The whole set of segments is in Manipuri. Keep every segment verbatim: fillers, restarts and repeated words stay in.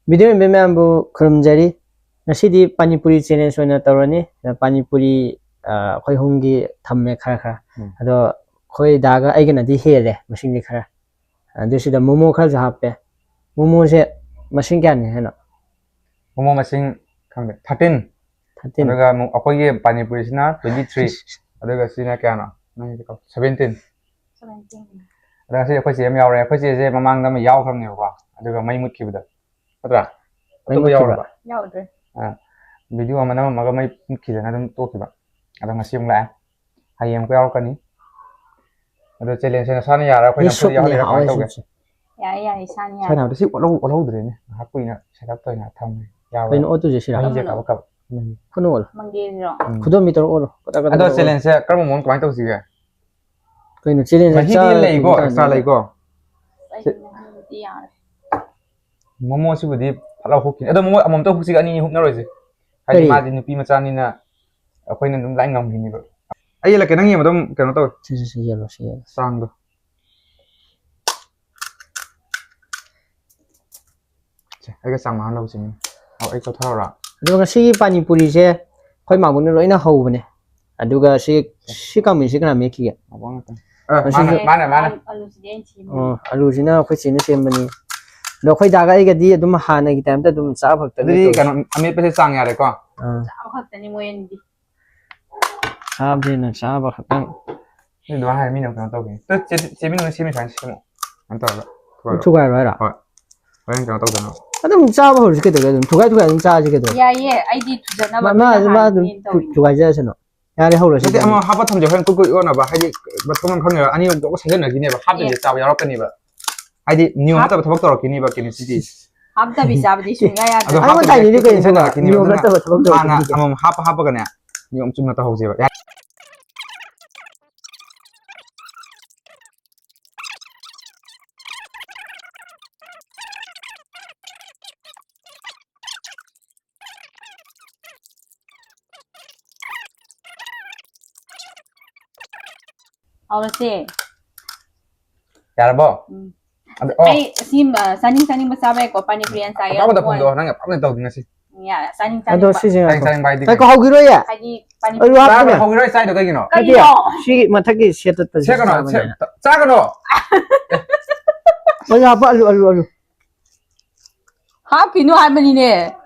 ꯚꯤꯗꯤꯑꯣ ꯌꯦꯡꯕ ꯃꯌꯥꯝꯕꯨ ꯈꯨꯔꯨꯝꯖꯔꯤ꯫ ꯉꯁꯤꯗꯤ ꯄꯥꯅꯤꯄꯨꯔꯤ ꯆꯦꯂꯦꯟꯖ ꯑꯣꯏꯅ ꯇꯧꯔꯅꯤ꯫ ꯄꯥꯅꯤꯄꯨꯔꯤ, ꯑ, ꯑꯩꯈꯣꯏ ꯑꯍꯨꯝꯒꯤ ꯊꯝꯃꯦ ꯈꯔ ꯈꯔ꯫ ꯎꯝ꯫ ꯑꯗꯣ ꯑꯩꯈꯣꯏ ꯗꯥꯒ ꯑꯩꯒꯅꯗꯤ ꯍꯦꯜꯂꯦ ꯃꯁꯤꯡꯗꯤ ꯈꯔ꯫ ꯑꯗꯨ ꯁꯤꯗ ꯃꯣꯃꯣ ꯈꯔꯁꯨ ꯍꯥꯞꯄꯦ꯫ ꯃꯣꯃꯣꯁꯦ ꯃꯁꯤꯡ ꯀꯌꯥꯅꯤ ꯍꯥꯏꯅꯣ? ꯃꯣꯃꯣ ꯃꯁꯤꯡ ꯈꯪꯗꯦ, ꯊꯥꯔꯇꯤꯟ꯫ ꯊꯥꯔꯇꯤꯟ꯫ ꯑꯗꯨꯒ ꯑꯃꯨꯛ ꯑꯩꯈꯣꯏꯒꯤ ꯄꯥꯅꯤꯄꯨꯔꯤꯁꯤꯅ ꯇ꯭ꯋꯦꯟꯇꯤ ꯊ꯭ꯔꯤ꯫ ꯑꯗꯨꯒ ꯁꯤꯅ ꯀꯌꯥꯅꯣ? ꯅꯪꯒꯤꯗꯤ ꯀꯥꯎ-, ꯁꯚꯦꯟꯇꯤꯟ꯫ ꯁꯚꯦꯟꯇꯤꯟ꯫ ꯑꯗꯣ ꯉꯁꯤ ꯑꯩꯈꯣꯏ ꯆꯦ ꯑꯃ ꯌꯥꯎꯔꯦ꯫ ꯑꯩꯈꯣꯏ ꯆꯦꯁꯦ ꯃꯃꯥꯡꯗ ꯑꯃ ꯌꯥꯎꯈ꯭ꯔꯕꯅꯦꯕꯀꯣ, ꯑꯗꯨꯒ ꯃꯩ ꯃꯨꯠꯈꯤꯕꯗ, ꯅꯠꯇ꯭ꯔꯥ? ꯃꯩ ꯑꯇꯣꯞꯄ ꯃꯨꯠꯈꯤꯕ? ꯌꯥꯎꯔꯕ? ꯌꯥꯎꯗ꯭ꯔꯦ꯫ ꯑꯥ, ꯚꯤꯗꯤꯑꯣ ꯑꯃ ꯅꯝꯃꯝꯃꯒ ꯃꯩ ꯃꯨꯠꯈꯤꯗꯅ ꯑꯗꯨꯝ ꯇꯣꯛꯈꯤꯕ꯫ ꯑꯗꯣ ꯉꯁꯤ ꯑꯃꯨꯛ ꯂꯥꯛꯑꯦ꯫ ꯍꯌꯦꯡ ꯑꯃꯨꯛꯀ ꯌꯥꯎꯔꯛꯀꯅꯤ꯫ ꯑꯗꯣ ꯆꯦꯂꯦꯟꯖꯁꯦ ꯅꯁꯥꯅ ꯌꯥꯔ ꯑꯩꯈꯣꯏ ꯁꯤ ꯅꯝꯐꯨꯗ ꯁꯨꯞꯅꯤ ꯌꯥꯎꯍꯜꯂꯤꯔꯥ ꯍꯥꯎꯋꯦ ꯀꯃꯥꯏꯅ ꯇꯧꯒꯦ? ꯁꯨꯞꯁꯦ꯫ ꯌꯥꯏ, ꯌꯥꯏ, ꯏꯁꯥꯅ ꯌꯥꯏ꯫ ꯁꯥꯟꯅꯕꯗ ꯁꯤ ꯑꯣꯠꯍꯧ-, ꯑꯣꯠꯍꯧꯗ꯭ꯔꯦꯅꯦ꯫ ꯉꯥꯏꯍꯥꯛ ꯀꯨꯏꯅ ꯁꯦꯠ ꯑꯞ ꯇꯧꯔꯤꯉꯩ ꯊꯝꯃꯦ꯫ ꯌꯥꯔꯣꯏ꯫ ꯀꯩꯅꯣ ꯑꯣꯠꯇꯣꯏꯁꯦ ꯁꯤꯔꯥ? ꯃꯍꯤꯁꯦ ꯀꯥꯕꯛ ꯀꯥꯕꯛ꯫ ꯎꯝ꯫ ꯈꯨꯠꯅ ꯑꯣꯠꯂꯣ꯫ ꯃꯪꯒꯦꯁꯤꯔꯣ? ꯎꯝ꯫ ꯈꯨꯗꯣꯝꯕꯤ ꯇꯧꯔ ꯑꯣꯠꯂꯣ꯫ ꯀꯗꯥ ꯀꯗꯥ ꯑꯗꯣ ꯀꯗꯥ ꯑꯣꯠꯂꯣ꯫ ꯆꯦꯂꯦꯟꯖꯁꯦ ꯀꯔꯝꯕ ꯃꯑꯣꯡ ꯀꯃꯥꯏꯅ ꯇꯧꯁꯤꯒꯦ? ꯀꯩꯅꯣ ꯆꯦꯂꯦꯟꯖꯁꯦ ꯃꯍꯤꯗꯤ ꯆꯥꯔ ꯂꯩꯀꯣ, ꯇꯨꯝ ꯑꯦꯛꯁꯇ꯭ꯔꯥ ꯇꯥꯔꯅꯦ꯫ ꯂꯩꯀꯣ꯫ ꯑꯩꯗꯤ ꯃꯍꯤꯗꯤ ꯌꯥꯔꯦ꯫ ꯃꯣꯃꯣꯁꯤꯕꯨꯗꯤ ꯐꯠ ꯂꯥꯎ ꯍꯨꯛꯈꯤꯅꯤ꯫ ꯑꯗꯣ ꯃꯣꯃꯣ ꯑꯃꯃꯝꯇ ꯍꯨꯛꯁꯤꯒ ꯑꯅꯤ ꯑꯅꯤ ꯍꯨꯛꯅꯔꯣꯏꯁꯦ꯫ ꯍꯥꯏꯗꯤ ꯀꯔꯤ? ꯃꯥꯗꯤ ꯅꯨꯄꯤ ꯃꯆꯥꯅꯤꯅ ꯑꯩꯈꯣꯏꯅ ꯑꯗꯨꯝ ꯂꯥꯏ ꯉꯝꯈꯤꯅꯤꯕ꯫ ꯑꯩ ꯌꯦꯜꯂꯛꯀꯦ, ꯅꯪ ꯌꯦꯡꯕꯗ ꯑꯗꯨꯝ ꯀꯩꯅꯣ ꯇꯧ꯫ ꯁꯤ, ꯁꯤ, ꯁꯤ, ꯌꯦꯜꯂꯣ, ꯁꯤ ꯌꯦꯜꯂꯣ꯫ ꯆꯥꯡꯗꯣ꯫ ꯁꯦ, ꯑꯩꯒ ꯆꯥꯡ ꯃꯥꯟꯅ ꯂꯧꯁꯤꯅꯦ꯫ ꯑꯧ, ꯑꯩ ꯀꯛꯊꯔꯛꯑꯣꯔꯥ? ꯑꯗꯣ ꯉꯁꯤꯒꯤ ꯄꯥꯅꯤꯄꯨꯔꯤꯁꯦ ꯑꯩꯈꯣꯏ ꯃꯥꯕꯣꯛꯅ ꯂꯣꯏꯅ ꯍꯧꯕꯅꯦ꯫ ꯑꯗꯨꯒ ꯁꯤ, ꯁꯤ ꯀꯥꯡꯃꯦꯠꯁꯤ ꯀꯅꯥ ꯃꯦꯠꯈꯤꯒꯦ? ꯃꯥꯕꯣꯛ ꯉꯥꯛꯇꯅꯤ꯫ ꯑ, ꯃꯥꯅ, ꯃꯁꯤꯁꯨ ꯃꯥꯅ, ꯃꯥꯅ꯫ ꯑꯂꯨ-, ꯑꯂꯨꯁꯤꯗꯤ ꯑꯩꯅ ꯁꯦꯝꯕꯅꯤ꯫ ꯑꯣ, ꯑꯂꯨꯁꯤꯅ ꯑꯩꯈꯣꯏ ꯆꯦꯅ ꯁꯦꯝꯕꯅꯤ꯫ ꯑꯗꯣ ꯑꯩꯈꯣꯏ ꯗꯥꯒ ꯑꯩꯒꯗꯤ ꯑꯗꯨꯝ ꯍꯥꯟꯅꯒꯤ ꯇꯥꯏꯞꯇ ꯑꯗꯨꯝ ꯆꯥꯕ ꯈꯛꯇꯅꯤ ꯑꯗꯨꯗꯤ ꯇꯧꯔꯤꯁꯦ꯫ ꯀꯩꯅꯣ, ꯑꯃꯦꯠꯄꯁꯦ ꯆꯥꯡ ꯌꯥꯔꯦꯀꯣ? ꯑꯥ꯫ ꯆꯥꯕ ꯈꯛꯇꯅꯤ ꯃꯣꯏ ꯑꯅꯤꯗꯤ꯫ ꯆꯥꯕꯁꯤꯅ ꯆꯥꯕ ꯈꯛꯇꯪ꯫ ꯁꯤ ꯑꯗꯨꯃꯥꯏꯅ ꯍꯥꯏ, ꯃꯤꯅ ꯀꯩꯅꯣ ꯇꯧꯈꯤꯅꯤ꯫ ꯇꯨ, ꯆꯦ, ꯆꯦ ꯃꯤꯅꯨꯅ ꯁꯦꯝꯃꯤ ꯁꯨꯃꯥꯏꯅ ꯁꯦꯝꯃꯣ꯫ ꯀꯩꯅꯣ ꯇꯧꯔꯒ꯫ ꯊꯨꯒꯥꯏꯔꯣ꯫ ꯊꯨꯒꯥꯏꯔꯣ ꯍꯥꯏꯔꯣ? ꯍꯣꯏ꯫ ꯍꯣꯔꯦꯟ ꯀꯩꯅꯣ ꯇꯧꯗꯅꯕ꯫ ꯑꯗꯨꯝ ꯆꯥꯕ ꯍꯧꯔꯁꯤ ꯀꯩꯗꯧꯔꯒꯦ? ꯑꯗꯨꯝ ꯊꯨꯒꯥꯏ ꯊꯨꯒꯥꯏ ꯑꯗꯨꯝ ꯆꯥꯁꯤ ꯀꯩꯗꯧꯔꯒꯦ? ꯌꯥꯏꯌꯦ, ꯑꯩꯗꯤ ꯊꯨꯖꯅꯕ ꯃꯥ, ꯃꯥ, ꯃꯤꯅ ꯃꯥ ꯑꯗꯨꯝ ꯍꯥꯏꯕꯅꯦꯅ ꯊꯨ-, ꯇꯧꯔꯤꯅꯦ꯫ ꯊꯨꯒꯥꯏꯖꯔꯁꯅꯨ꯫ ꯌꯥꯔꯦ, ꯍꯧꯔꯁꯤ ꯅꯠꯇꯦ, ꯑꯗꯨꯝ꯫ ꯑꯃ ꯍꯥꯞꯄ ꯊꯝꯖꯦ, ꯍꯣꯔꯦꯟ ꯀꯨꯏ ꯀꯨꯏ ꯑꯣꯟꯅꯕ, ꯍꯥꯏꯗꯤ ꯃꯊꯣꯡ ꯃꯔꯝ ꯈꯪꯗꯦꯕ, ꯑꯅꯤ ꯑꯍꯨꯝ ꯇꯣꯛ ꯁꯥꯏꯖꯟꯅꯈꯤꯅꯦꯕ, ꯍꯥꯞꯇꯗꯤ ꯑꯦ꯫ ꯆꯥꯕ ꯌꯥꯎꯔꯛꯀꯅꯤꯕ꯫ ꯍꯥꯏꯗꯤ ꯅꯤꯌꯣꯝ ꯍꯥꯞ-, ꯐꯠꯇꯕ ꯊꯕꯛ ꯇꯧꯔꯛꯈꯤꯅꯤꯕ ꯀꯦꯃꯤꯁꯇ꯭ꯔꯤꯗꯤ꯫ ꯍꯥꯞꯇꯕꯤ ꯆꯥꯕꯗꯤ ꯁꯨꯡꯌꯥ ꯌꯥꯗꯦ꯫ ꯑꯗꯣ ꯑꯩꯉꯣꯟꯗ ꯍꯥꯞꯇꯕꯤ ꯍꯥꯏꯅꯤꯡꯉꯤ ꯀꯩꯅꯣ ꯁꯥꯏꯖꯟꯅꯔꯛꯈꯤꯅꯤꯕ, ꯁꯤꯕꯣ? ꯅꯤꯌꯣꯝ ꯑꯗꯨꯅ ꯅꯠꯇꯕ ꯊꯕꯛ ꯍꯥꯟꯅ ꯇꯧꯔꯛꯈꯤꯅꯤ꯫ ꯑꯃꯃꯝ ꯍꯥꯞꯄ ꯍꯥꯞꯄꯒꯅꯦ, ꯅꯤꯌꯣꯝ ꯆꯨꯝꯅ ꯇꯧꯍꯧꯁꯦꯕ꯫ ꯌꯥ-, ꯍꯧꯔꯁꯦ꯫ ꯌꯥꯔꯕꯣ? ꯎꯝ꯫ ꯑꯗ, ꯑꯣ꯫ ꯑꯩ ꯁꯤ, ꯑ, ꯆꯥꯅꯤꯡ ꯆꯥꯅꯤꯡꯕ ꯆꯥꯕ ꯌꯥꯏꯀꯣ, ꯄꯥꯅꯤ ꯄꯨꯔꯤ ꯌꯥꯝ ꯆꯥꯏꯌꯦ, ꯑꯄꯥꯝꯕꯗ ꯑꯃꯨꯛ ꯐꯣꯡꯗꯣꯛꯑꯣ, ꯅꯪ ꯑꯄꯥꯝꯕꯗ ꯇꯧꯗꯣꯏ ꯉꯁꯤ꯫ ꯌꯥꯔꯦ, ꯆꯥꯅꯤꯡ ꯑꯗꯣ ꯆꯥꯅꯤꯡꯕ꯫ ꯁꯤꯁꯦ ꯆꯥꯅꯤꯡ ꯉꯥꯏꯈꯣ꯫ ꯆꯥꯅꯤꯡꯕ ꯍꯥꯏꯗꯤ ꯉꯥꯏꯈꯣ, ꯀꯩꯅꯣ? ꯍꯧꯈꯤꯔꯣꯏꯌꯦ꯫ ꯍꯥꯏꯗꯤ ꯄꯥꯅꯤ ꯆꯥꯕ ꯄꯨꯔꯤ ꯍꯧꯈꯤꯔꯣꯏ, ꯆꯥꯏꯗꯣ ꯀꯩꯒꯤꯅꯣ? ꯀꯔꯤꯅꯣ? ꯅꯠꯇꯦ, ꯁꯤꯒꯤ ꯃꯊꯛꯀꯤ ꯁꯦꯠꯇ ꯁꯦꯠꯀꯅꯣ, ꯆꯥꯕꯅꯦ꯫ ꯁꯦꯠ-, ꯆꯥꯒꯅꯣ꯫ ꯑꯦ꯫ ꯑꯂꯨ ꯍꯥꯞꯄ, ꯑꯂꯨ, ꯑꯂꯨ, ꯑꯂꯨ꯫ ꯍꯥꯞꯈꯤꯅꯨ ꯍꯥꯏꯕꯅꯤꯅꯦ꯫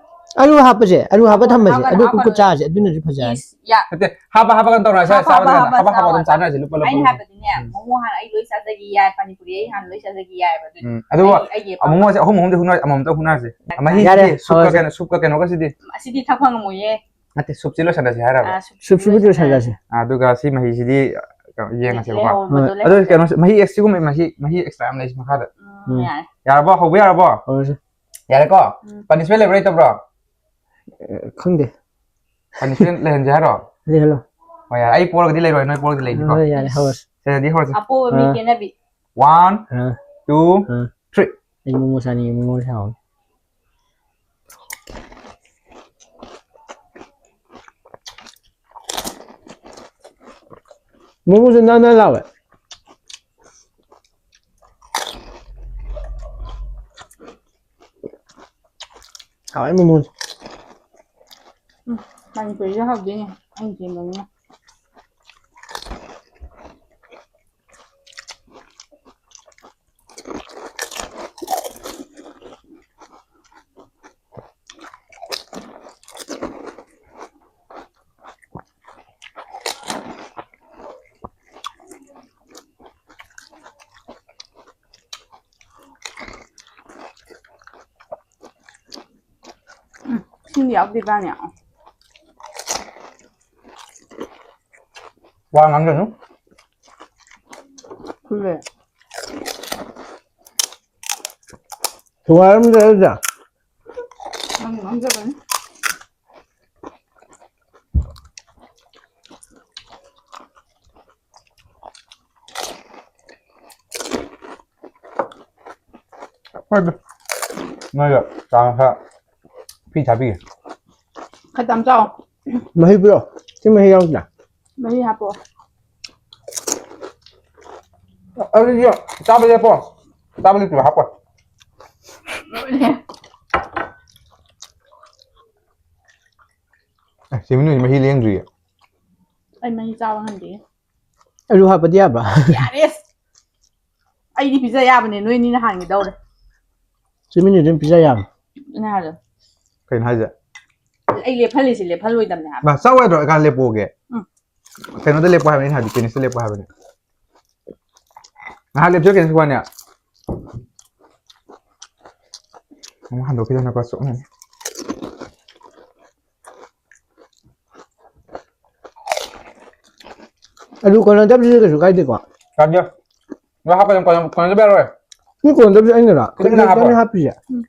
ꯑꯂꯨ ꯍꯥꯞꯄꯁꯦ, ꯑꯂꯨ ꯍꯥꯞꯄ ꯊꯝꯕꯁꯦ, ꯍꯥꯞꯀꯅꯨ, ꯑꯗꯨ ꯍꯥꯞꯀꯅꯨ꯫ ꯀꯨꯀꯨ ꯆꯥꯁꯦ, ꯑꯗꯨꯅꯗꯤ ꯐꯖꯔꯅꯤ꯫ ꯏꯁ, ꯌꯥ꯫ ꯅꯠꯇꯦ, ꯍꯥꯞꯄ, ꯍꯥꯞꯄꯒ ꯇꯧꯔꯣ, ꯍꯥꯞꯄ, ꯁꯥꯕ ꯍꯥꯞꯄ, ꯀꯥꯟꯗ ꯍꯥꯞꯄ, ꯍꯥꯞꯄ, ꯍꯥꯞꯄ ꯑꯗꯨꯝ ꯆꯥꯕ꯫ ꯆꯥꯅꯔꯁꯦ, ꯂꯨꯄꯥ, ꯂꯨꯄꯥ, ꯑꯩꯅ ꯂꯨꯄꯥ꯫ ꯍꯥꯏꯕꯗꯤꯅꯦ, ꯎꯝ꯫ ꯃꯣꯃꯣ ꯍꯥꯟꯅ ꯑꯩ ꯂꯣꯏ ꯆꯥꯖꯒꯦ ꯌꯥꯏ, ꯄꯥꯅꯤ ꯄꯨꯔꯤ ꯑꯩ ꯍꯥꯟꯅ ꯂꯣꯏ ꯆꯥꯖꯒꯦ ꯌꯥꯏꯕ, ꯑꯗꯨꯗꯤ ꯎꯝ, ꯑꯗꯨꯕꯨ ꯑꯩ, ꯑꯩꯒꯤ ꯑꯄꯥꯝꯕ꯫ ꯃꯣꯃꯣꯁꯦ ꯑꯍꯨꯝ ꯑꯍꯨꯝꯗꯤ ꯍꯨꯟꯅ-, ꯑꯃꯃꯝꯇ ꯍꯨꯟꯅꯔꯁꯦ꯫ ꯃꯍꯤꯁꯤꯗꯤ, ꯌꯥꯔꯦ, ꯁꯨꯞꯀ ꯍꯧꯔꯁꯦ꯫ ꯀꯩꯅꯣ, ꯁꯨꯞꯀ ꯀꯩꯅꯣꯒꯁꯤꯗꯤ꯫ ꯑꯁꯤꯗꯤ ꯊꯛꯄ ꯉꯝꯃꯣꯏꯌꯦ꯫ ꯅꯠꯇꯦ, ꯁꯨꯞꯁꯤ ꯂꯣꯏꯁꯟꯅꯁꯦ ꯍꯥꯏꯔꯕ? ꯑꯥ, ꯁꯨꯞꯁꯤ ꯁꯨꯞꯁꯤꯕꯨꯗꯤ ꯂꯣꯏꯁꯟꯅꯁꯦ꯫ ꯂꯣꯏꯁꯟꯅꯁꯦ꯫ ꯑꯗꯨꯒ ꯁꯤ ꯃꯍꯤꯁꯤꯗꯤ, ꯀꯩꯅꯣ, ꯌꯦꯡꯉꯁꯦꯕꯀꯣ꯫ ꯂꯩꯍꯧꯕꯗꯣ ꯍꯣꯏ꯫ ꯑꯗꯣ ꯂꯩꯍꯧꯕꯗꯣ꯫ ꯀꯩꯅꯣ, ꯃꯍꯤ ꯑꯦꯛꯁꯇ꯭ꯔꯤꯒꯨꯝꯕ ꯃꯍꯤ, ꯃꯍꯤ ꯑꯦꯛꯁꯇ꯭ꯔꯥ ꯌꯥꯝ ꯂꯩ ꯁꯤ ꯃꯈꯥꯗ꯫ ꯎꯝ, ꯎꯝ꯫ ꯌꯥꯔꯦ꯫ ꯌꯥꯔꯕꯣ? ꯍꯧꯕ ꯌꯥꯔꯕꯣ? ꯍꯧꯔꯁꯦ꯫ ꯌꯥꯔꯦꯀꯣ? ꯎꯝ꯫ ꯄꯅꯤꯁꯃꯦꯟ ꯂꯩꯕ꯭ꯔꯥ ꯂꯩꯇꯕ꯭ꯔꯣ? ꯑꯦ, ꯈꯪꯗꯦ꯫ ꯄꯅꯤꯁꯃꯦꯟ ꯂꯩꯍꯟꯁꯦ ꯍꯥꯏꯔꯣ? ꯂꯩꯍꯜꯂꯣ꯫ ꯍꯣꯏ, ꯌꯥꯔꯦ꯫ ꯑꯩ ꯄꯣꯔꯒꯗꯤ ꯂꯩꯔꯣꯏ, ꯅꯣꯏ ꯄꯣꯔꯒꯗꯤ ꯂꯩꯅꯤꯀꯣ? ꯍꯣꯏ, ꯌꯥꯔꯦ, ꯍꯧꯔꯁꯤ꯫ ꯁꯤꯗꯗꯤ ꯍꯧꯔꯁꯤ꯫ ꯑꯄꯣꯕ ꯃꯤ ꯑꯥ꯫ ꯀꯦꯟꯅꯕꯤ꯫ One, ꯑꯥ꯫ Two, ꯑꯥ꯫ Three꯫ ꯑꯩ ꯃꯣꯃꯣ ꯆꯥꯅꯤꯡꯉꯦ, ꯃꯣꯃꯣ ꯍꯥꯎꯅꯤ꯫ ꯃꯣꯃꯣꯁꯨ ꯅꯥꯟ ꯅꯥꯟ ꯂꯥꯎꯋꯦ꯫ ꯍꯥꯎꯋꯦ ꯃꯣꯃꯣꯁꯦ꯫ ꯎꯝ, ꯄꯥꯅꯤꯄꯨꯔꯤꯁꯨ ꯍꯥꯎꯗꯣꯏꯅꯦ, ꯑꯩꯅ ꯁꯦꯝꯕꯅꯤꯅ꯫ ꯎꯝ, ꯏꯁꯤꯡꯗꯤ ꯌꯥꯎꯗꯦ ꯏꯕꯥꯅꯤ꯫ ꯋꯥ ꯉꯥꯡꯒꯅꯨ꯫ ꯐꯨꯜꯂꯦ꯫ ꯊꯨꯒꯥꯏꯔꯝꯗ꯭ꯔꯦ ꯑꯗꯨꯗꯤ꯫ ꯅꯪ ꯉꯥꯡꯖꯕꯅꯤ꯫ ꯍꯣꯏꯗ꯫ ꯅꯣꯏꯒ ꯆꯥ ꯈꯔ ꯐ꯭ꯔꯤ ꯊꯥꯕꯤꯒꯦ꯫ ꯈꯔ ꯇꯝ ꯆꯥꯎ꯫ ꯃꯍꯤ ꯄꯤꯔꯣ꯫ ꯁꯤ ꯃꯍꯤ ꯌꯥꯎꯗ꯭ꯔꯥ? ꯃꯍꯤ ꯍꯥꯞꯄꯣ꯫ ꯑꯗꯨꯗꯤ ꯆꯥꯕ ꯂꯦꯞꯄꯣ꯫ ꯆꯥꯕ ꯂꯦꯞꯇ꯭ꯔꯤꯕ ꯍꯥꯞꯄꯣ꯫ ꯑꯦ, ꯁꯤ ꯃꯤꯅꯨꯁꯤ ꯃꯍꯤ ꯂꯦꯡꯗ꯭ꯔꯤꯌꯦ꯫ ꯑꯩ ꯃꯍꯤ ꯆꯥꯕ ꯉꯝꯗꯦ꯫ ꯑꯂꯨ ꯍꯥꯞꯄꯗꯤ ꯌꯥꯕ꯭ꯔꯥ? ꯌꯥꯔꯦ꯫ ꯑꯩꯗꯤ ꯄꯤꯖ ꯌꯥꯕꯅꯦ, ꯅꯣꯏ ꯑꯅꯤꯅ ꯍꯥꯟꯒꯗꯧꯔꯦ꯫ ꯁꯤ ꯃꯤꯅꯨꯁꯤ ꯑꯗꯨꯝ ꯄꯤꯖ ꯌꯥꯕꯅꯦ꯫ ꯑꯩꯅ ꯍꯥꯏꯔꯦ꯫ ꯀꯩꯅꯣ ꯍꯥꯏꯁꯦ? ꯑꯩ ꯂꯦꯞꯍꯜꯂꯤꯁꯦ ꯂꯦꯞꯍꯜꯂꯣꯏꯗꯕꯅꯦ ꯍꯥꯏꯕ꯫ ꯃꯥ ꯆꯥꯎ ꯌꯥꯗ꯭ꯔꯣ? ꯑꯩ ꯀꯥꯟ ꯂꯦꯞꯄꯛꯑꯣꯒꯦ? ꯎꯝ꯫ ꯀꯩꯅꯣꯗ ꯂꯦꯞꯄꯣ ꯍꯥꯏꯕꯅꯦ, ꯑꯩꯅ ꯍꯥꯏꯕꯗꯤ ꯀꯦꯅꯤꯁꯇ ꯂꯦꯞꯄꯣ ꯍꯥꯏꯕꯅꯦ꯫ ꯉꯥꯏꯍꯥꯛ ꯂꯦꯞꯊꯣꯛꯀꯦ ꯁꯤ ꯋꯥꯅꯦ꯫ ꯑꯃꯨꯛ ꯍꯟꯗꯣꯛꯈꯤꯗꯅꯀꯣ, ꯆꯣꯞꯅꯅꯤ꯫ ꯑꯂꯨ ꯀꯣꯟꯅꯗꯕꯁꯤꯗꯤ ꯀꯩꯁꯨ ꯀꯥꯏꯗꯦꯀꯣ? ꯀꯥꯏꯗꯦ꯫ ꯅꯣꯏ ꯍꯥꯞꯄ ꯌꯥꯝ ꯀꯣꯟꯅ-, ꯀꯣꯟꯅꯗꯕ ꯌꯥꯔꯣꯏ꯫ ꯃꯤ ꯀꯣꯟꯅꯗꯕꯁꯦ ꯑꯩꯅꯔꯣ? ꯈꯤꯇꯪ ꯈꯤꯇꯪ ꯍꯥꯞꯄꯣ꯫ ꯀꯣꯟꯅꯗꯕꯅꯦ ꯍꯥꯞꯄꯤꯁꯦ꯫ ꯎꯝ꯫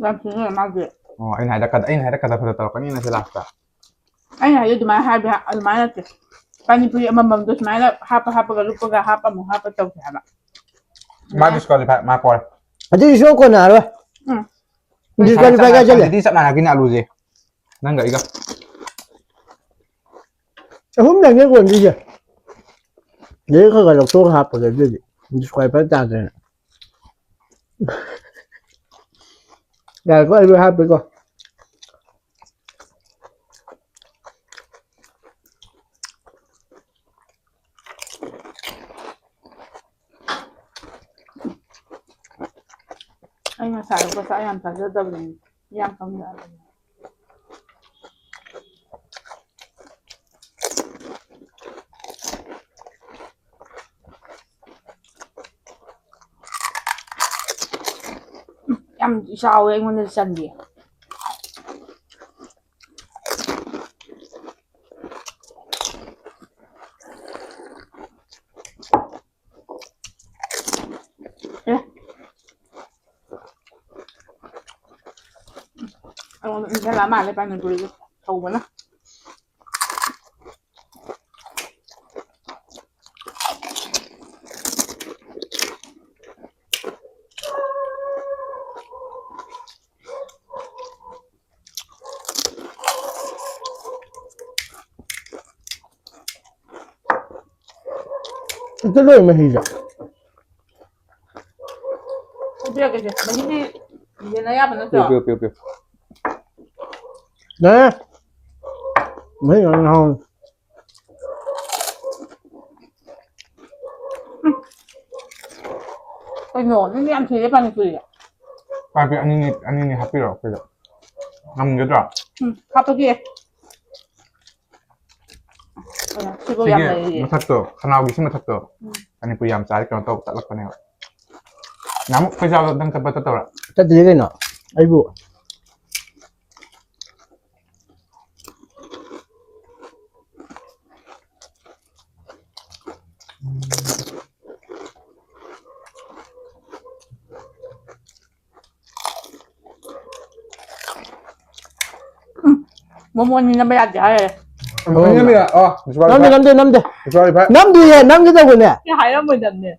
ꯌꯥꯝ ꯁꯤꯖꯤꯟꯅꯔꯦ ꯃꯥꯗꯤ꯫ ꯑꯣ, ꯑꯩꯅ ꯍꯥꯏꯗ ꯀꯗ-, ꯑꯩꯅ ꯍꯥꯏꯗ ꯀꯗꯔ ꯐꯗꯔ ꯇꯧꯔꯛꯀꯅꯤꯅ ꯁꯤ ꯂꯥꯁꯇ꯫ ꯑꯩꯅ ꯍꯥꯏꯗꯤ ꯑꯗꯨꯃꯥꯏꯅ ꯍꯥꯏꯕ ꯌꯥ-, ꯑꯗꯨꯃꯥꯏꯅ ꯅꯠꯇꯦ꯫ ꯄꯥꯅꯤ ꯄꯨꯔꯤ ꯑꯃꯃꯝꯗꯣ ꯁꯨꯃꯥꯏꯅ ꯍꯥꯞꯄ ꯍꯥꯞꯄꯒ ꯂꯨꯞꯄꯒ ꯍꯥꯞꯄ ꯑꯃꯨꯛ ꯍꯥꯞꯄ ꯇꯧꯁꯦ ꯍꯥꯏꯕ꯫ ꯃꯥ disqualify, ꯃꯥ ꯄꯣꯔꯦ꯫ ꯑꯗꯨꯗꯤ ꯁꯨꯡꯀꯣꯟ ꯀꯣꯟꯅꯔꯣꯏ꯫ ꯎꯝ꯫ Disqualify ꯀꯥꯏ ꯆꯠꯂꯦ? ꯑꯗꯨꯗꯤ ꯆꯞ ꯃꯥꯟꯅꯈꯤꯅꯤ ꯑꯂꯨꯁꯦ꯫ ꯅꯪꯒ ꯑꯩꯒ꯫ ꯑꯍꯨꯝꯗꯪꯅꯦ ꯀꯣꯟꯗꯣꯏꯁꯦ꯫ ꯑꯗꯩ ꯈꯔ ꯈꯔ ꯂꯧꯊꯣꯛꯑꯒ ꯍꯥꯞꯄꯒꯦ ꯑꯗꯨꯗꯤ꯫ Disqualify ꯇꯥꯗ꯭ꯔꯦꯅ꯫ ꯌꯥꯔꯦꯀꯣ, ꯑꯩ ꯂꯣꯏ ꯍꯥꯞꯄꯦꯀꯣ꯫ ꯑꯩ ꯉꯁꯥꯏ ꯆꯥꯛ ꯌꯥꯝ ꯆꯥꯖꯗꯕꯅꯦ, ꯏꯌꯥꯡ ꯀꯪꯗꯅꯕꯅꯦ꯫ ꯌꯥꯝ ꯆꯥꯎꯋꯦ, ꯑꯩꯉꯣꯟꯗ ꯆꯟꯗꯦ꯫ ꯑꯦ꯫ ꯑꯩꯉꯣꯟꯗ ꯏꯟꯁꯜꯂꯛꯑ ꯃꯥꯜꯂꯦ ꯄꯥꯅꯤꯄꯨꯔꯤꯗꯣ ꯁꯧꯕꯅ꯫ ꯍꯦꯛꯇ ꯂꯣꯏ ꯃꯍꯤꯁꯦ꯫ ꯃꯍꯤꯗꯤ ꯌꯦꯟꯅ ꯌꯥꯕ ꯅꯠꯇ꯭ꯔꯣ? ꯄꯤꯌꯨ, ꯄꯤꯌꯨ, ꯄꯤꯌꯨ, ꯄꯤꯌꯨ꯫ ꯌꯥꯔꯦ꯫ ꯃꯍꯤ ꯌꯥꯝ ꯍꯥꯎꯋꯤ꯫ ꯀꯩꯅꯣ, ꯅꯪꯗꯤ ꯌꯥꯝ ꯊꯨꯏꯌꯦ ꯄꯥꯅꯤꯄꯨꯔꯤꯗ꯫ ꯄꯥꯄꯤ ꯑꯅꯤꯅꯤ, ꯑꯅꯤꯅꯤ ꯍꯥꯞꯄꯤꯔꯣ ꯑꯩꯈꯣꯏꯗ꯫ ꯉꯝꯒꯗ꯭ꯔꯣ? ꯎꯝ, ꯍꯥꯞꯄꯒꯦ꯫ ꯀꯩꯅꯣ, ꯁꯤꯕꯨ ꯌꯥꯝ ꯁꯤꯒꯤ ꯂꯩꯔꯤꯌꯦ꯫ ꯃꯊꯛꯇꯣ, ꯈꯅꯥꯎꯒꯤ ꯁꯤ ꯃꯊꯛꯇꯣ, ꯎꯝ꯫ ꯄꯥꯅꯤꯄꯨꯔꯤ ꯌꯥꯝ ꯆꯥꯔꯗꯤ ꯀꯩꯅꯣ ꯇꯧ ꯇꯠꯂꯛꯄꯅꯦꯕ꯫ ꯅꯍꯥꯟꯃꯨꯛ ꯑꯩꯈꯣꯏ ꯆꯥꯕꯗ ꯅꯪ ꯆꯠꯄ ꯆꯠꯇꯕ꯭ꯔꯥ? ꯆꯠꯇꯤꯌꯦ ꯀꯩꯅꯣ꯫ ꯑꯩꯕꯨ ꯎꯝ, ꯃꯣꯃꯣꯅꯤ ꯅꯝꯕ ꯌꯥꯗꯦ ꯍꯥꯏꯔꯦ꯫ ꯃꯣꯃꯣꯅꯤ ꯅꯝꯕ ꯌꯥ-, ꯑꯣ, ꯅꯝꯗꯦ, ꯅꯝꯗꯦ, ꯅꯝꯗꯦ꯫ ꯅꯝꯗꯤꯌꯦ, ꯅꯝꯒꯦ ꯇꯧꯕꯅꯦ꯫ ꯁꯤ ꯍꯥꯏꯔꯝꯃꯣꯏꯗꯕꯅꯦ꯫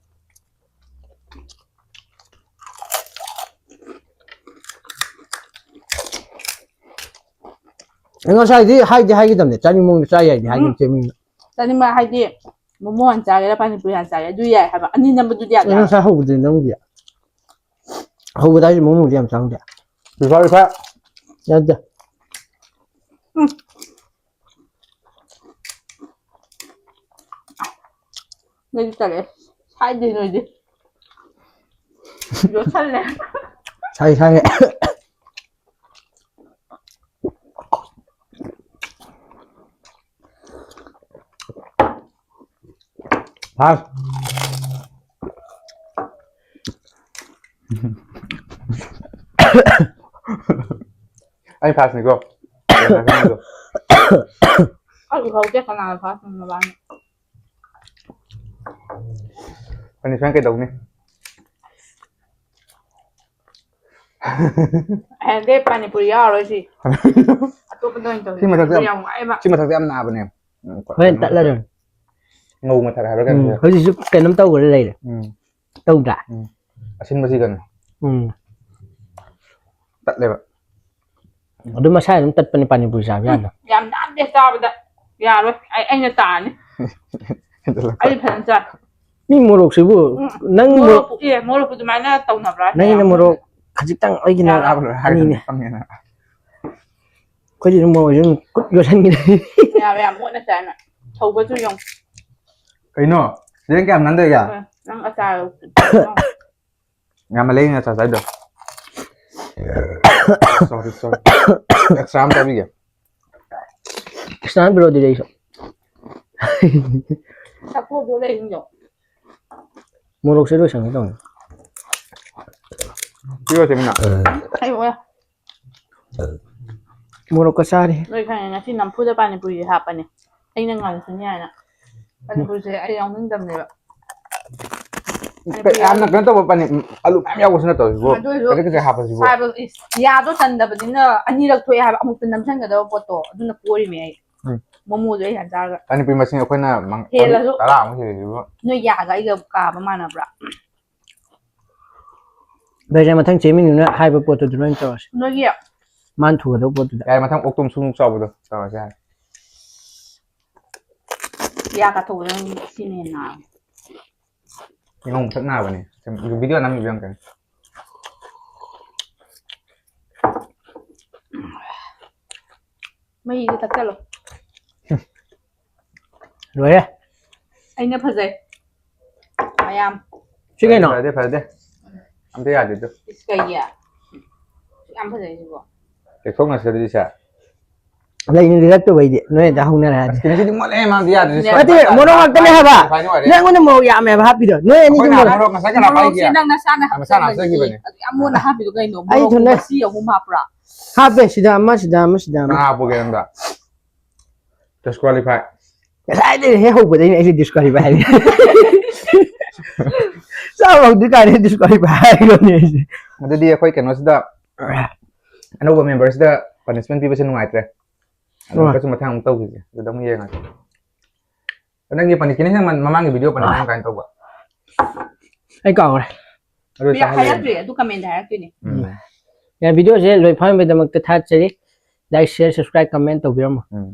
ꯉꯁꯥꯏꯗꯤ ꯍꯥꯏꯗꯤ ꯍꯥꯏꯒꯗꯕꯅꯦ, ꯆꯥꯅꯤꯡ ꯃꯑꯣꯡꯗ ꯆꯥ ꯌꯥꯏꯗꯤ ꯍꯥꯏꯒꯤꯕꯅꯦ ꯎꯝ꯫ ꯆꯦ ꯃꯤꯅ꯫ ꯆꯥꯅꯤꯡꯕ ꯍꯥꯏꯗꯤ ꯃꯣꯃꯣ ꯍꯥꯟꯅ ꯆꯥꯒꯦꯔꯥ ꯄꯥꯅꯤꯄꯨꯔꯤ ꯍꯥꯟꯅ ꯆꯥꯒꯦꯔꯥ ꯑꯗꯨ ꯌꯥꯏ ꯍꯥꯏꯕ, ꯑꯅꯤ ꯅꯝꯕꯗꯨꯗꯤ ꯌꯥꯗꯦ ꯑꯩ ꯍꯥꯏꯕ꯫ ꯉꯁꯥꯏ ꯍꯧꯕꯗꯤ ꯅꯪꯗꯤ꯫ ꯍꯧꯕꯗ ꯍꯥꯏꯁꯦ ꯃꯣꯃꯣꯗꯤ ꯌꯥꯝ ꯆꯥꯅꯤꯡꯗꯦ꯫ ꯂꯨꯄꯥ ꯂꯨꯄꯥ꯫ ꯌꯥꯗꯦ꯫ ꯎꯝ꯫ ꯅꯣꯏꯗꯤ ꯇꯜꯂꯦ꯫ ꯁꯥꯏꯗꯦ ꯅꯣꯏꯗꯤ꯫ ꯌꯣꯠꯁꯜꯂꯦ꯫ ꯁꯥꯏ, ꯁꯥꯏ꯫ ꯐꯥꯁ꯫ ꯑꯩ ꯐꯥꯁꯅꯤꯀꯣ꯫ ꯑꯩ ꯈꯪꯗꯦ ꯀꯅꯥꯅ ꯐꯥꯁꯅꯣ ꯅꯕꯥꯅꯤ꯫ ꯄꯅꯤꯁꯃꯦꯟ ꯀꯩꯗꯧꯅꯤ? ꯍꯌꯦꯡꯗꯩ ꯄꯥꯅꯤꯄꯨꯔꯤ ꯌꯥꯎꯔꯔꯣꯏ ꯁꯤ꯫ ꯑꯇꯣꯞꯄꯗ ꯑꯣꯏꯅ ꯇꯧꯁꯤ꯫ ꯁꯤ ꯃꯊꯛꯇ ꯌꯥꯝ, ꯌꯥꯝ ꯋꯥꯏꯑꯦꯕ꯫ ꯁꯤ ꯃꯊꯛꯇ ꯌꯥꯝ ꯅꯥꯕꯅꯦ꯫ ꯎꯝ, ꯍꯣꯔꯦꯟ ꯀꯩꯅꯣ ꯇꯠꯂꯗꯣꯏꯅꯤ꯫ ꯉꯧ ꯃꯊꯛ ꯍꯥꯏꯕ꯭ꯔꯥ ꯀꯩꯅꯣ ꯎꯝ, ꯁꯤꯗ꯫ ꯍꯧꯖꯤꯛꯁꯨ ꯀꯩꯅꯣꯝ ꯇꯧꯈ꯭ꯔ ꯂꯩꯔꯦ꯫ ꯎꯝ꯫ ꯇꯧꯗ꯭ꯔꯥ? ꯎꯝ꯫ ꯑꯁꯤꯟꯕꯁꯤꯒꯅꯦ꯫ ꯎꯝ꯫ ꯇꯠꯂꯦꯕ꯫ ꯑꯗꯨ ꯃꯁꯥ ꯑꯗꯨꯝ ꯇꯠꯄꯅꯦ ꯄꯥꯅꯤꯄꯨꯔꯤ ꯆꯥꯕ ꯎꯝ, ꯌꯥꯗꯣ꯫ ꯌꯥꯝ ꯅꯥꯟꯗꯦ ꯆꯥꯕꯗ꯫ ꯌꯥꯔꯣꯏ꯫ ꯑꯩ, ꯑꯩꯅ ꯇꯥꯅꯤ꯫ ꯍꯦꯟꯖꯜꯂꯛꯄ꯫ ꯑꯩ ꯐꯖꯅ ꯆꯥꯏ꯫ ꯃꯤ ꯃꯣꯔꯣꯛꯁꯤꯕꯨ, ꯎꯝ, ꯅꯪ ꯃꯣꯔꯣꯛ, ꯃꯣꯔꯣꯛ ꯑꯦ ꯃꯣꯔꯣꯛꯄꯨ ꯑꯗꯨꯃꯥꯏꯅ ꯇꯧꯅꯕ꯭ꯔꯥ? ꯅꯪꯒꯤꯅ ꯃꯣꯔꯣꯛ ꯈꯖꯤꯛꯇꯪ, ꯑꯩꯒꯤꯅ ꯆꯥꯕ ꯂꯣꯏꯔ ꯍꯥꯏꯔꯒ ꯑꯅꯤꯅꯦ꯫ ꯈꯪꯉꯦꯅ꯫ ꯑꯩꯈꯣꯏꯗꯤ ꯑꯗꯨꯝ ꯃꯣꯔꯣꯛꯁꯦ ꯑꯗꯨꯝ ꯈꯨꯠ ꯌꯣꯠꯁꯟꯈꯤꯗꯣꯏꯅꯤ꯫ ꯌꯥꯝ ꯌꯥꯝ ꯃꯣꯠꯅ ꯆꯥꯏꯅ꯫ ꯁꯧꯕꯁꯨ ꯌꯦꯡꯉꯨ꯫ ꯀꯩꯅꯣ? ꯁꯤꯗ ꯀꯌꯥꯝ ꯅꯥꯟꯗꯔꯤꯒꯦ? ꯅꯪ ꯑꯆꯥꯔ ꯌꯥꯝ ꯂꯩ ꯉꯁꯥꯏ ꯆꯥꯏꯗꯣ꯫ Sorry, sorry. Extra ꯑꯃ ꯆꯥꯕꯤꯒꯦ꯫ Extra ꯑꯃ ꯄꯤꯔꯛꯑꯣ ꯑꯗꯨꯗꯤ ꯑꯩꯁꯨ꯫ ꯆꯐꯨꯗꯣ ꯂꯩꯁꯤꯡꯗꯣ꯫ ꯃꯣꯔꯣꯛꯁꯦ ꯂꯣꯏꯁꯟꯒꯦ ꯇꯧꯅꯤ꯫ ꯄꯤꯔꯣ ꯆꯦꯃꯤꯅꯥ꯫ ꯑꯩ ꯑꯣꯏ꯫ ꯃꯣꯔꯣꯛꯀ ꯆꯥꯔꯤ꯫ ꯂꯣꯏ ꯈꯪꯉꯦ ꯉꯁꯤ ꯅꯝꯐꯨꯗ ꯄꯥꯅꯤꯄꯨꯔꯤ ꯍꯥꯞꯄꯅꯦ꯫ ꯑꯩꯅ ꯉꯥꯡꯁꯤꯅꯤ ꯍꯥꯏꯅ꯫ ꯄꯥꯅꯤꯄꯨꯔꯤꯁꯦ ꯑꯩ ꯌꯥꯎꯅꯤꯡꯗꯕꯅꯦꯕ꯫ ꯌꯥꯝꯅ ꯀꯩꯅꯣ ꯇꯧꯕ ꯄꯅꯤ, ꯑꯂꯨ ꯃꯌꯥꯝ ꯌꯥꯎꯕꯁꯨ ꯅꯠꯇꯕ ꯁꯤꯕꯨ꯫ ꯑꯗꯨ ꯑꯣꯏꯁꯨ ꯈꯖꯤꯛ ꯈꯖꯤꯛ ꯍꯥꯞꯄꯁꯤꯕꯨ꯫ ꯍꯥꯏꯕ ꯏꯁ, ꯌꯥꯗꯣ ꯆꯟꯗꯕꯅꯤꯅ ꯑꯅꯤꯔꯛ ꯊꯣꯛꯑꯦ ꯍꯥꯏꯕ, ꯑꯃꯨꯛꯇ ꯅꯝꯁꯤꯟꯒꯗꯕ ꯄꯣꯠꯇꯣ ꯑꯗꯨꯅ ꯄꯣꯔꯤꯃꯦ ꯑꯩ꯫ ꯎꯝ꯫ ꯃꯣꯃꯣꯗꯣ ꯑꯩ ꯌꯥꯝ ꯆꯥꯔꯒ꯫ ꯄꯅꯤꯄꯨꯔꯤ ꯃꯁꯤꯡ ꯑꯩꯈꯣꯏꯅ ꯃꯪ-, ꯍꯦꯜꯂꯁꯨ꯫ ꯇꯔꯥꯃꯨꯛ ꯍꯦꯜꯂꯤꯁꯤꯕꯨ꯫ ꯅꯣꯏ ꯌꯥꯒ ꯑꯩꯒ ꯀꯥꯕ ꯃꯥꯟꯅꯕ꯭ꯔꯥ? ꯕꯦꯖ ꯃꯊꯪ ꯆꯦꯃꯤꯅꯨꯅ ꯍꯥꯏꯕ ꯄꯣꯠꯇꯨ ꯑꯗꯨꯃꯥꯏꯅ ꯇꯧꯔꯁꯤ꯫ ꯅꯣꯏꯒꯤ ꯃꯥꯅ ꯊꯨꯒꯗꯧꯕ ꯄꯣꯠꯇꯨꯗ꯫ ꯌꯥꯔꯦ, ꯃꯊꯪ ꯑꯣꯛꯇꯣ ꯁꯨꯡ ꯆꯥꯎꯕꯗꯣ ꯇꯧꯔꯁꯦ ꯍꯥꯏ꯫ ꯌꯥ ꯀꯥꯊꯣꯛꯄꯗ ꯅꯪ ꯁꯤꯅ ꯍꯦꯟꯅ ꯅꯥꯕ꯫ ꯌꯦꯡꯉꯣ, ꯃꯊꯛ ꯅꯥꯕꯅꯦ꯫ ꯁꯨꯝ video ꯅꯝꯃꯤꯕ ꯌꯥꯝ ꯀꯩꯅꯣ꯫ ꯃꯍꯤꯗꯣ ꯊꯛꯆꯜꯂꯣ꯫ ꯂꯣꯏꯔꯦ꯫ ꯑꯩꯅ ꯐꯖꯩ꯫ ꯃꯌꯥꯝ꯫ ꯁꯤ ꯀꯩꯅꯣ? ꯐꯖꯗꯦ, ꯐꯖꯗꯦ꯫ ꯑꯝꯇ ꯌꯥꯗꯦ ꯑꯗꯨ꯫ ꯏꯁ ꯀꯩꯒꯤ? ꯌꯥꯝ ꯐꯖꯩ ꯁꯤꯕꯣ꯫ ꯇꯦꯛꯊꯣꯛꯅꯁꯦ ꯑꯗꯨꯗꯤ ꯁꯦ꯫ ꯂꯩꯅꯗꯤ ꯆꯠꯇꯧꯕ ꯑꯩꯗꯤ꯫ ꯅꯣꯏ ꯑꯗ ꯍꯧꯅꯔꯦ ꯍꯥꯏꯗꯤ꯫ ꯑꯁ, ꯉꯁꯤꯗꯤ ꯃꯣꯠꯂꯦ ꯃꯥꯗꯤ ꯌꯥꯗ꯭ꯔꯦ꯫ ꯅꯠꯇꯦ, ꯅꯠꯇꯦ, ꯃꯣꯔꯣꯛ ꯉꯥꯛꯇꯅꯦ ꯍꯥꯏꯕ꯫ ꯅꯪ ꯑꯩꯉꯣꯟꯗ ꯃꯣꯔꯣꯛ ꯌꯥꯝꯃꯦ ꯍꯥꯏꯕ ꯍꯥꯞꯄꯤꯗꯣ꯫ ꯅꯣꯏ ꯑꯅꯤ ꯑꯩꯈꯣꯏꯅ ꯃꯣꯔꯣꯛ ꯃꯣꯔꯣꯛ ꯉꯁꯥꯏ ꯀꯅꯥ ꯃꯣꯔꯣꯛꯁꯦ ꯄꯥꯏꯒꯦ? ꯅꯪ ꯅꯁꯥꯅ ꯅꯁꯥꯅ ꯍꯥꯞꯆꯕꯅꯤ꯫ ꯍꯥꯞꯆꯈꯤꯕꯅꯦ꯫ ꯑꯗꯨ ꯌꯥꯝ ꯃꯣꯠꯅ ꯍꯥꯞꯄꯤꯗꯣ ꯀꯩꯅꯣ? ꯑꯩ ꯃꯣꯔꯣꯛ ꯊꯨꯅ ꯃꯁꯤ ꯑꯍꯨꯝ ꯍꯥꯞꯄ꯭ꯔꯥ? ꯍꯥꯞꯄꯦ ꯁꯤꯗ ꯑꯃ, ꯁꯤꯗ ꯑꯃ, ꯁꯤꯗ ꯀꯅꯥ ꯑꯃ꯫ ꯍꯥꯞꯄꯨꯒꯦ ꯅꯪꯗ? Disqualify꯫ ꯉꯁꯥꯏꯗꯩ ꯍꯦꯛ ꯍꯧꯕꯗꯩꯅꯦ ꯑꯩꯁꯦ disqualify ꯍꯥꯏꯕ꯫ ꯆꯥꯕ ꯍꯧꯗ꯭ꯔꯤ ꯀꯥꯟꯗ disqualify ꯍꯥꯏꯈ꯭ꯔꯕꯅꯦ ꯑꯩꯁꯦ꯫ ꯑꯗꯨꯗꯤ ꯑꯩꯈꯣꯏ ꯀꯩꯅꯣꯁꯤꯗ ꯑꯅꯧꯕ memberꯁꯤꯗ punishment ꯄꯤꯕꯁꯦ ꯅꯨꯡꯉꯥꯏꯇ꯭ꯔꯦ꯫ ꯑꯗꯣ ꯍꯣꯏ꯫ ꯍꯟꯗꯛꯁꯨ ꯃꯊꯪ ꯑꯃꯨꯛ ꯇꯧꯈꯤꯁꯦ꯫ ꯑꯗꯨꯗ ꯑꯃꯨꯛ ꯌꯦꯡꯉꯁꯦ꯫ ꯅꯪꯒꯤ punishment ꯃꯃꯥꯡꯒꯤ video punishment ꯀꯃꯥꯏꯅ ꯇꯧꯕ? ꯑꯩ ꯀꯥꯎꯈ꯭ꯔꯦ꯫ ꯑꯗꯨ ꯆꯥꯍꯜꯂꯦ꯫ ꯍꯥꯏꯔꯛꯇ꯭ꯔꯤ, ꯑꯗꯨ comment ꯍꯥꯏꯔꯛꯇꯣꯏꯅꯦ꯫ ꯎꯝ꯫ ꯌꯥ, videoꯁꯦ ꯂꯣꯏ ꯐꯥꯅꯕꯒꯤꯗꯃꯛꯇ ꯊꯥꯒꯠꯆꯔꯤ꯫ Like, share, subscribe, comment ꯇꯧꯕꯤꯔꯝꯃꯣ꯫ ꯎꯝ꯫